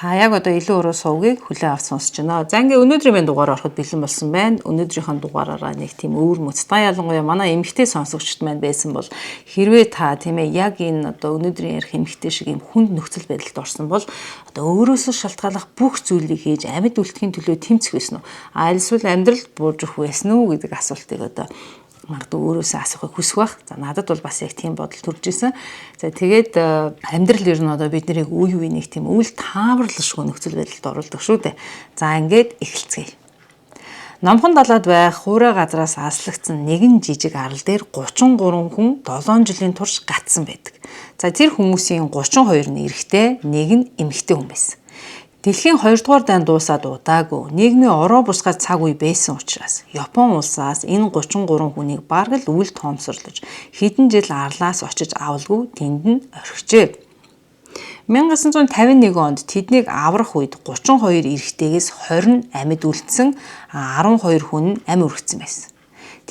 Та яг одоо илүү уруу сувгийг хүлээн авч сонсож байна. За ингээ өнөөдрийн минь дугаар ороход бэлэн болсон байна. Өнөөдрийнхөө дугаараараа нэг тийм өвөр мөц. Та ялангуяа манай эмэгтэй сонсогчд маань байсан бол хэрвээ та тийм ээ яг энэ одоо өнөөдрийн ярих эмэгтэй шиг юм хүнд нөхцөл байдалд орсон бол одоо өөрөөсөө шалтгааллах бүх зүйлийг хийж амьд үлдэхин төлөө тэмцэх байсан уу? А эсвэл амьдрал бууж өгөх байсан уу гэдэг асуултыг одоо магадгүй өөрөөсөө асуухыг хүсэх байх. За надад бол бас яг тийм бодол төрж исэн. За тэгээд амьдрал ер нь одоо бид нарыг үе үе нэг тийм үл тааварлашгүй нөхцөл байдалд оруулдаг шүү дээ. За ингээд эхэлцгээе. Номхон далайд байх хуурай газраас аслагдсан нэгэн жижиг арал дээр 33 хүн 7 жилийн турш гатсан байдаг. За тэр хүмүүсийн 32 нь эрэгтэй, нэг нь эмэгтэй хүн байсан. Дэлхийн 2 дугаар дайн дуусаад удаагүй нийгмийн ороо бусгаар цаг үе байсан учраас Япон улсаас энэ 33 хүнийг бараг л үл тоомсорлож хэдэн жил арлаас очиж авалгүй тэнд нь орхижээ. 1951 онд тэднийг аврах үед 32 эрэгтэйгээс 20 нь амьд үлдсэн, 12 хүн нь амь өргөцсөн байсан.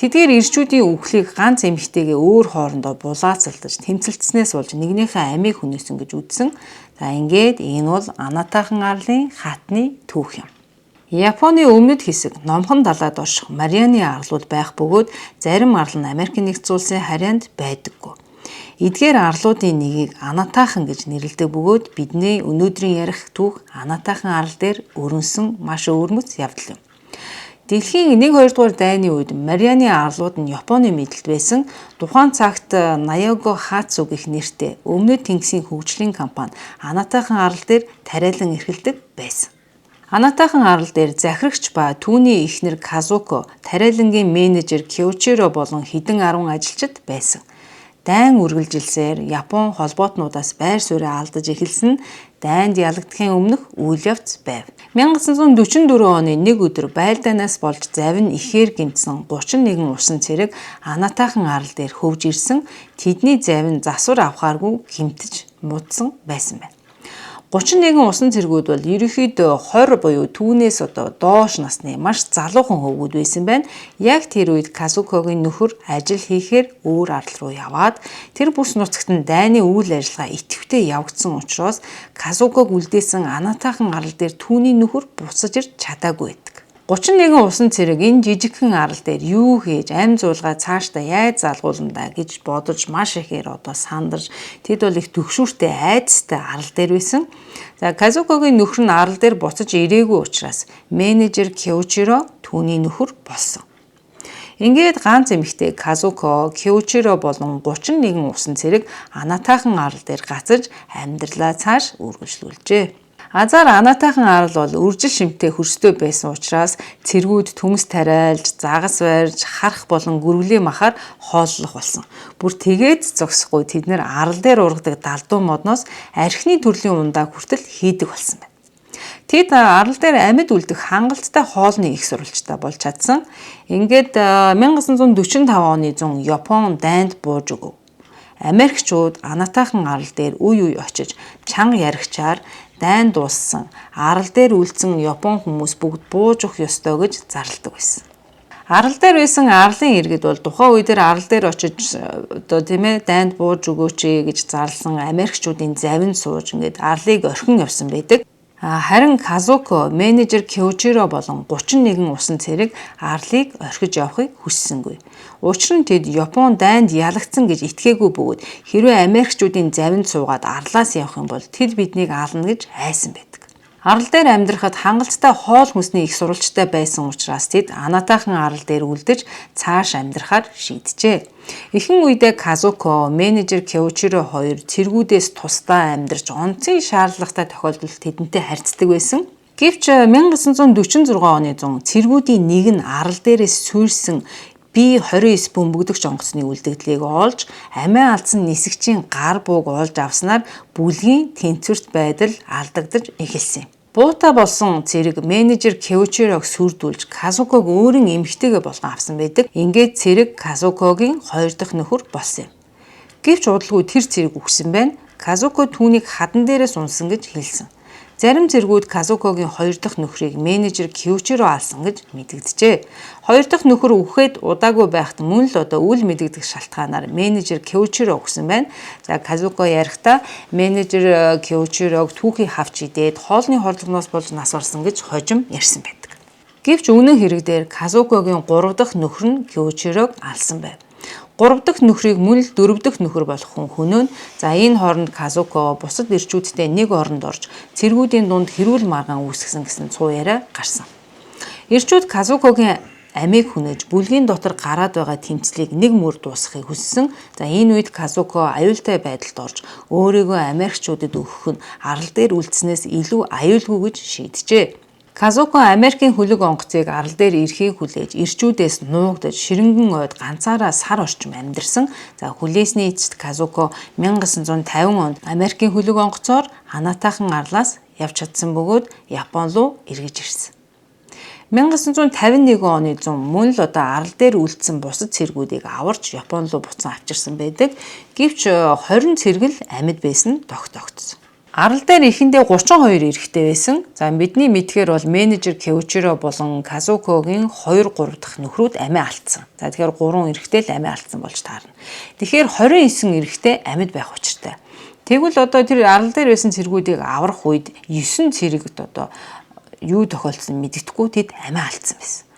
Тэдгээр ирчүүдийн үхлийг ганц эмэгтэйгээ өөр хоорондоо булаацалдаж тэмцэлдснээс болж нэгнийхээ амийг хөнөөсөн гэж үзсэн. За ингээд энэ бол Анатаахан арлын хатны түүх юм. Японы өмнөд хэсэг Номхон далайд орших Марианы арлууд байх бөгөөд зарим арал нь Америкийн нэгдсэн улсын харьяанд байдаггүй. Эдгээр арлуудын нэгийг Анатаахан гэж нэрлэдэг бөгөөд бидний өнөөдрийн ярих түүх Анатаахан арал дээр өрнөсөн маш өвөрмөц явдал юм. Дэлхийн 1 2 дугаар дайны үед Марианы арлууд нь Японы мэдэлд байсан. Тухайн цагт Наяго Хацу гэх нэртэй Өмнөд Тэнгисийн хөгжлийн компани Анатаахан арал дээр тариалан эрхэлдэг байсан. Анатаахан арал дээр захирагч ба түүний эхнэр Казуко, тариалангийн менежер Киочиро болон хэдэн 10 ажилчид байсан. Дайн үргэлжилсээр Япон холбоотнуудаас байр сууриа алдаж эхэлсэн нь дайнд ялагдахын өмнөх үйл явц байв. 1944 оны нэг өдөр байлдаанаас болж завин ихээр гэмтсэн 31 усан цэрэг Анатаахан арал дээр хөвж ирсэн. Тэдний завин засвар авахааргүй гэмтэж муудсан байсан байна. 31 усан цэргүүд бол ерөнхийдөө 20 буюу түүнээс одоо доош насны маш залуухан хөвгүүд байсан байна. Яг тэр үед Казукогийн нөхөр ажил хийхээр өөр арал руу яваад тэр бүс нутагт нь дайны үйл ажиллагаа идэвхтэй явагдсан учраас Казуког үлдээсэн Анатаахан арал дээр түүний нөхөр буцаж ирж чадаагүй байдаг. 31 усан цэрэг энэ жижигхэн арал дээр юу хийж амь зуулгаа цаашдаа яаж залгуулна да гэж бодож маш ихээр одоо сандарч тэд бол их төгшүүртэй айдастай арал дээр байсан. За Казукогийн нөхөр нь арал дээр буцаж ирээгүй учраас менежер Киочиро түүний нөхөр болсон. Ингээд ганц эмэгтэй Казуко, Киочиро болон 31 усан цэрэг Анатаахан арал дээр гацаж амьдралаа цааш үргэлжлүүлжээ. Азар Анатаахан арал бол үржил шимтэй хөрстэй байсан учраас цэргүүд төмс тариалж, загас барьж, харах болон гөрвлийн махаар хооллох болсон. Бүр тэгээд зогсохгүй тэд нэр арал дээр ургадаг далдуу модноос архины төрлийн ундаа хүртэл хийдэг болсон байна. Тэд арал дээр амьд үлдэх хангалттай хоолны их сурвалжтай болж чадсан. Ингээд 1945 оны зун Япон дайнд бууж өгөв. Америкчууд Анатаахан арал дээр үе үе очиж чанга яригчаар дайн дууссан, арал дээр үлдсэн Япон хүмүүс бүгд бууж өгөх ёстой гэж зарладаг байсан. Арал дээр байсан арлын иргэд бол тухайн үе дээр арал дээр очиж одоо тийм ээ дайнд бууж өгөөч гэж зарласан Америкчуудын завинд сууж ингээд арлыг орхин явсан байдаг. Харин Казуко, менежер Киочиро болон 31 усан цэрэг арлыг орхиж явахыг хүссэнгүй. Учир нь тэд Япон дайнд ялагдсан гэж итгээгүй бөгөөд хэрвээ Америкчуудын завинд суугаад арлаас явах юм бол тэд биднийг аална гэж айсан байдаг. Арал дээр амьдрахад хангалттай хоол хүнсний их сурвалжтай байсан учраас тэд Анатаахан арал дээр үлдэж цааш амьдрахаар шийджээ. Ихэнх үедээ Казуко, менежер Киочиро хоёр цэргүүдээс тусдаа амьдарч онцгийн шаардлагатай тохиолдолд тэдэнтэй харьцдаг байсан. Гэвч 1946 оны зун цэргүүдийн нэг нь арал дээрээс суурьсан Би-29 бөмбөгдөгч онгоцны үлдэгдлийг олж амиа алдсан нисгчийн гар бууг олж авснаар бүлгийн тэнцвэрт байдал алдагдаж эхэлсэн юм. Буута болсон цэрэг менежер Киочирог сүрдүүлж Казуког өөрийн эмэгтэйгээ болгон авсан байдаг. Ингээд цэрэг Казукогийн хоёр дахь нөхөр болсон юм. Гэвч удалгүй тэр цэрэг үхсэн байна. Казуко түүнийг хадан дээрээс унсан гэж хэлсэн. Зарим цэргүүд Казукогийн 2 дахь нөхрийг менежер Киучиро алсан гэж мэдэгджээ. 2 дахь нөхөр үхэхэд удаагүй байхад мөн л одоо үл мэдэгдэх шалтгаанаар менежер Киучиро өгсөн байна. За Казуко ярихдаа менежер Киучирог түүхий хавч идээд хоолны хордлогоноос болж нас барсан гэж хожим ярьсан байдаг. Гэвч үнэн хэрэг дээр Казукогийн 3 дахь нөхөр нь Киучирог алсан байв. 3 дахь нөхрийг мөн л 4 дахь нөхөр болох хүн хөнөөн. За энэ хооронд Казуко бусад эрчүүдтэй нэг оронд орж цэргүүдийн дунд хэрүүл маргаан үүсгэсэн гэсэн цуу яриа гарсан. Эрчүүд Казукогийн амийг хүнэж бүлгийн дотор гараад байгаа тэмцлийг нэг мөр дуусгахыг хүссэн. За энэ үед Казуко аюултай байдалд орж өөрийгөө Америкчуудад өгөх нь арал дээр үлдснээс илүү аюулгүй гэж шийджээ. Казуко Америкийн хөлөг онгоцыг арал дээр ирэхийг хүлээж эрчүүдээс нуугдаж ширэнгэн ойд ганцаараа сар орчим амьдарсан. За хүлээсний эцэст Казуко 1950 онд Америкийн хөлөг онгоцоор Анатахан арлаас явж чадсан бөгөөд Япон руу эргэж ирсэн. 1951 оны зун мөн л одоо арал дээр үлдсэн бусад цэргүүдийг аварч Япон руу буцан авчирсан байдаг. Гэвч 20 цэрэг л амьд байсан тогтоогдсон. Арал дээр эхэндээ 32 эрэгтэй байсан. За бидний мэдхээр бол менежер Кеучиро болон Казукогийн 2 3 дахь нөхрүүд амиа алдсан. За тэгэхээр 3 эрэгтэй л амиа алдсан болж таарна. Тэгэхээр 29 эрэгтэй амьд байх учиртай. Тэгвэл одоо тэр арал дээр байсан цэргүүдийг аврах үед 9 цэрэгт одоо юу тохиолдсон мэддэхгүй тэд амиа алдсан байсан.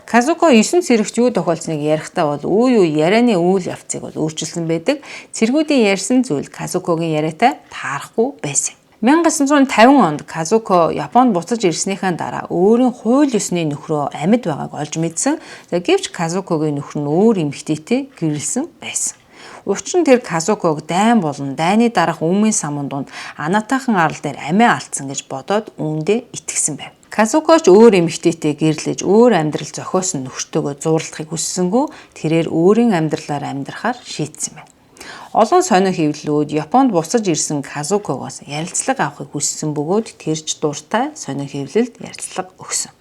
Казуко 9 цэрэгт юу тохиолдсныг ярихдаа бол үе үе ярианы үйл явцыг бол өөрчилсөн байдаг. Цэргүүдийн ярьсан зүйл Казукогийн яриатай таарахгүй байсан. 1950 онд Казуко Японд буцаж ирснийхээ дараа өөрийн хууль ёсны нөхрөө амьд байгааг олж мэдсэн. За гэвч Казукогийн нөхөр нь өөр эмэгтэйтэй гэрлэсэн байсан. Учир нь тэр Казуког дайн болон дайны дараах өмнө самун дунд Анатахан арал дээр амиа алдсан гэж бодоод үүндээ итгэсэн байв. Казуко ч өөр эмэгтэйтэй гэрлэж өөр амьдрал зохиосон нөхөртөөгөө зурлахыг хүссэнгүй тэрээр өөрийн амьдралаар амьдрахаар шийдсэн байна. Олон сонин хэвлэлүүд Японд буцаж ирсэн Казукогоос ярилцлага авахыг хүссэн бөгөөд тэр ч дуртай сонин хэвлэлд ярилцлага өгсөн.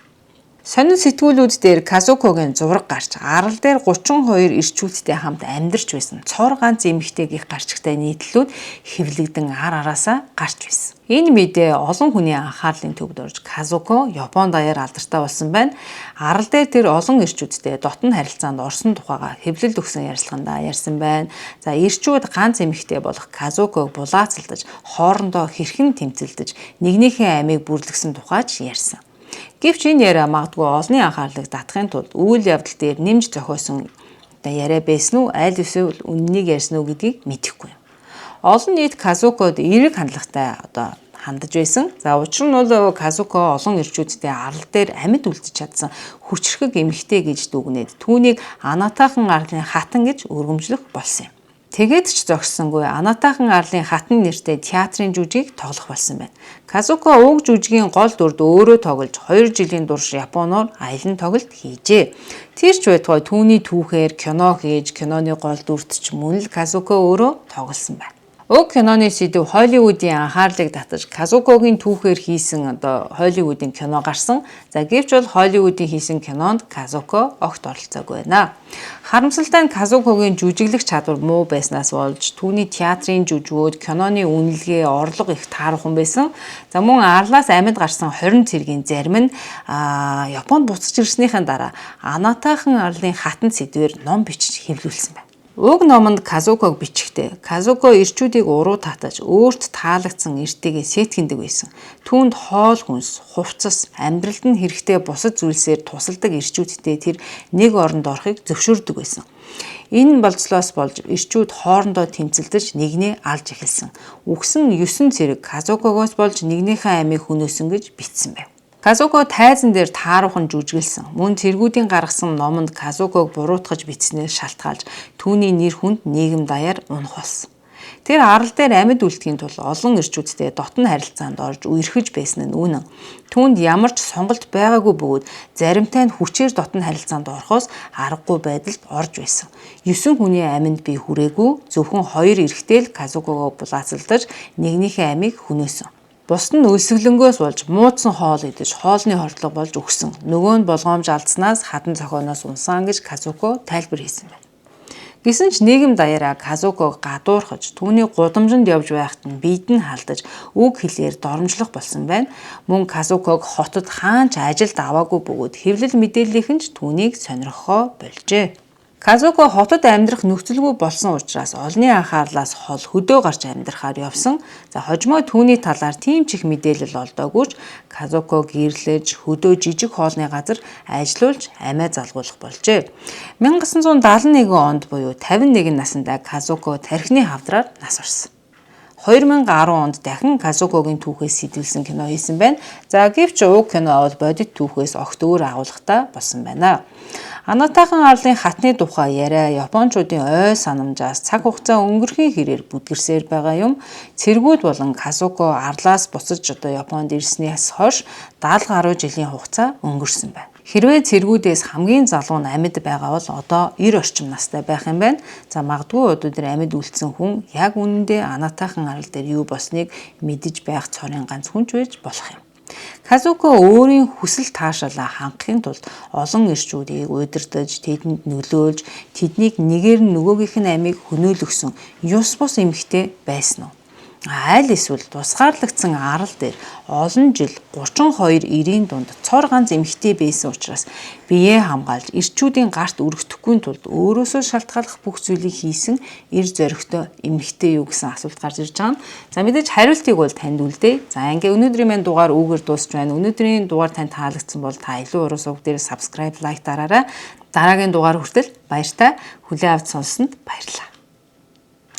Сонин сэтгүүлүүд дээр Казукогийн зураг гарч арал дээр 32 эрчүүдтэй хамт амьдарч байсан цор ганц эмэгтэйгийнх гарчигтай нийтлэлүүд хэвлэгдэн ар араасаа гарч байсан. Энэ мэдээ олон хүний анхаарлын төвд орж Казуко Япон даяар алдартай болсон байна. Арал дээр тэр олон эрчүүдтэй дотн харилцаанд орсон тухайга хэвлэлд өгсөн ярилцлагандаа ярьсан байна. За эрчүүд ганц эмэгтэй болох Казуког булаацалдаж хоорондоо хэрхэн тэмцэлдэж нэгнийхээ амийг бүрлэгсэн тухайч ярьсан. Гэвч энэ яриа магадгүй олонний анхаарлыг татахын тулд үйл явдал дээр нэмж зохиосон яриа байсан уу, аль эсвэл үнэнийг ярьсан уу гэдгийг мэдэхгүй. Олон нийт Казукод эерэг хандлагатай одоо хандаж байсан. За учир нь бол Казуко олон эрчүүдтэй арал дээр амьд үлдэж чадсан хүчрхэг эмэгтэй гэж дүгнээд түүнийг Анатахан арлын хатан гэж өргөмжлөх болсон юм. Тэгээд ч зогссонгүй Анатахан арлын хатан нэртэй театрын жүжгийг тоглох болсон байна. Казуко уг жүжигийн гол дүрд өөрөө тоглож 2 жилийн турш Японоор аялан тоглолт хийжээ. Тэр ч байтугай түүний түүхээр кино хийж, киноны гол дүрт ч мөн л Казуко өөрөө тоглосон байна. Уг киноны сэдэв Холливуудын анхаарлыг татаж Казукогийн түүхээр хийсэн одоо Холливуудын кино гарсан. За гэвч бол Холливуудын хийсэн кинонд Казуко огт оролцоогүй байна. Харамсалтай нь Казукогийн жүжиглэх чадвар муу байснаас болж түүний театрын жүжгүүд, киноны үнэлгээ, орлого их тааруухан байсан. За мөн арлаас амьд гарсан 20 цэргийн зарим нь Японд буцаж ирснийхэн дараа Анатахан арлын хатан сэдвээр ном бичиж хэвлүүлсэн байна. Уг номонд Казуког бичгтээ Казуко эрчүүдийг уруу татаж өөрт таалагдсан эртэйгээ сэтгэндэг байсан. Түүнд хоол хүнс, хувцас, амьдралд нь хэрэгтэй бусад зүйлсээр тусалдаг эрчүүдтэй тэр нэг оронд орохыг зөвшөөрдөг байсан. Энэ болцлоос болж эрчүүд хоорондоо тэмцэлдэж нэгнээ алж эхэлсэн. Үхсэн 9 цэрэг Казукогоос болж нэгнийхээ амийг хөнөөсөн гэж бичсэн байв. Казуко тайзан дээр тааруухан жүжиглсэн. Мөн цэргүүдийн гаргасан номонд Казуког буруутгаж бичснээр шалтгаалж түүний нэр хүнд нийгэм даяар унах болсон. Тэр арал дээр амьд үлдэхийн тулд олон эрчүүдтэй дотн харилцаанд орж үерхэж байсан нь үнэн. Түүнд ямар ч сонголт байгаагүй бөгөөд заримтай нь хүчээр дотн харилцаанд орохоос аргагүй байдалд орж байсан. 9 хүний аминд би хүрээгүй, зөвхөн 2 эрэгтэй л Казукогоо булаацалдаж нэгнийхээ амийг хөнөөсөн. Бусд нь өлсгөлөнгөөс болж муудсан хоол идэж хоолны хордлого болж үхсэн. Нөгөө нь болгоомж алдсанаас хадан цохооноос унсан гэж Казуко тайлбар хийсэн байна. Гэсэн ч нийгэм даяараа Казуког гадуурхаж, түүний гудамжинд явж байхад нь биед нь халдаж, үг хэлээр доромжлох болсон байна. Мөн Казуког хотод хаан ч ажилд аваагүй бөгөөд хэвлэл мэдээллийнхэн ч түүнийг сонирхохоо больжээ. Казуко хотод амьдрах нөхцөлгүй болсон учраас олонний анхаарлаас хол хөдөө гарч амьдрахаар явсан. За хожмоо түүний талаар тийм ч их мэдээлэл олдоогүй ч Казуко гэрлэж хөдөө жижиг хоолны газар ажиллуулж амиа залгуулах болжээ. 1971 онд буюу 51 наснда Казуко тархины хавдраар нас барсан. 2010 онд дахин Казукогийн түүхээс сэдэвлэсэн кино хийсэн байна. За гэвч уг кино бол бодит түүхээс огт өөр агуулгатай болсон байна. Анатахан арлын хатны тухай яриа Япончуудын ой санамжаас цаг хугацаа өнгөрөхийн хэрээр бүдгэрсээр байгаа юм. Цэргүүд болон Казуко арлаас буцаж одоо Японд ирснээс хойш 70 гаруй жилийн хугацаа өнгөрсөн байна. Хэрвээ цэргүүдээс хамгийн залуу нь амьд байгаа бол одоо 90 орчим настай байх юм байна. За магадгүй одоо тэр амьд үлдсэн хүн яг үнэндээ Анатахан арал дээр юу болсныг мэдэж байх цорын ганц хүн ч байж болох юм. Казуко өөрийн хүсэл таашаалаа хангахын тулд олон эрчүүдийг удирдах, тэдэнд нөлөөлж, тэднийг нэгээр нь нөгөөгийнх нь амийг хөнөөлгсөн ёс бус эмэгтэй байсан уу? Аль эсвэл тусгаарлагдсан арал дээр олон жил 32 эрийн дунд цор ганц эмэгтэй байсан учраас биеэ хамгаалж эрчүүдийн гарт өргөдөхгүй тулд өөрөөсөө шалтгааллах бүх зүйлийг хийсэн эр зоригтой эмэгтэй юу гэсэн асуулт гарч ирж байгаа юм. За мэдээж хариултыг бол танд үлдээе. За ингээ өнөөдрийн маань дугаар үүгээр дуусч байна. Өнөөдрийн дугаар танд таалагдсан бол та илүү уран суваг дээр subscribe, like дараарай. Дараагийн дугаар хүртэл баяртай хүлээн авч сонссонд баярлалаа.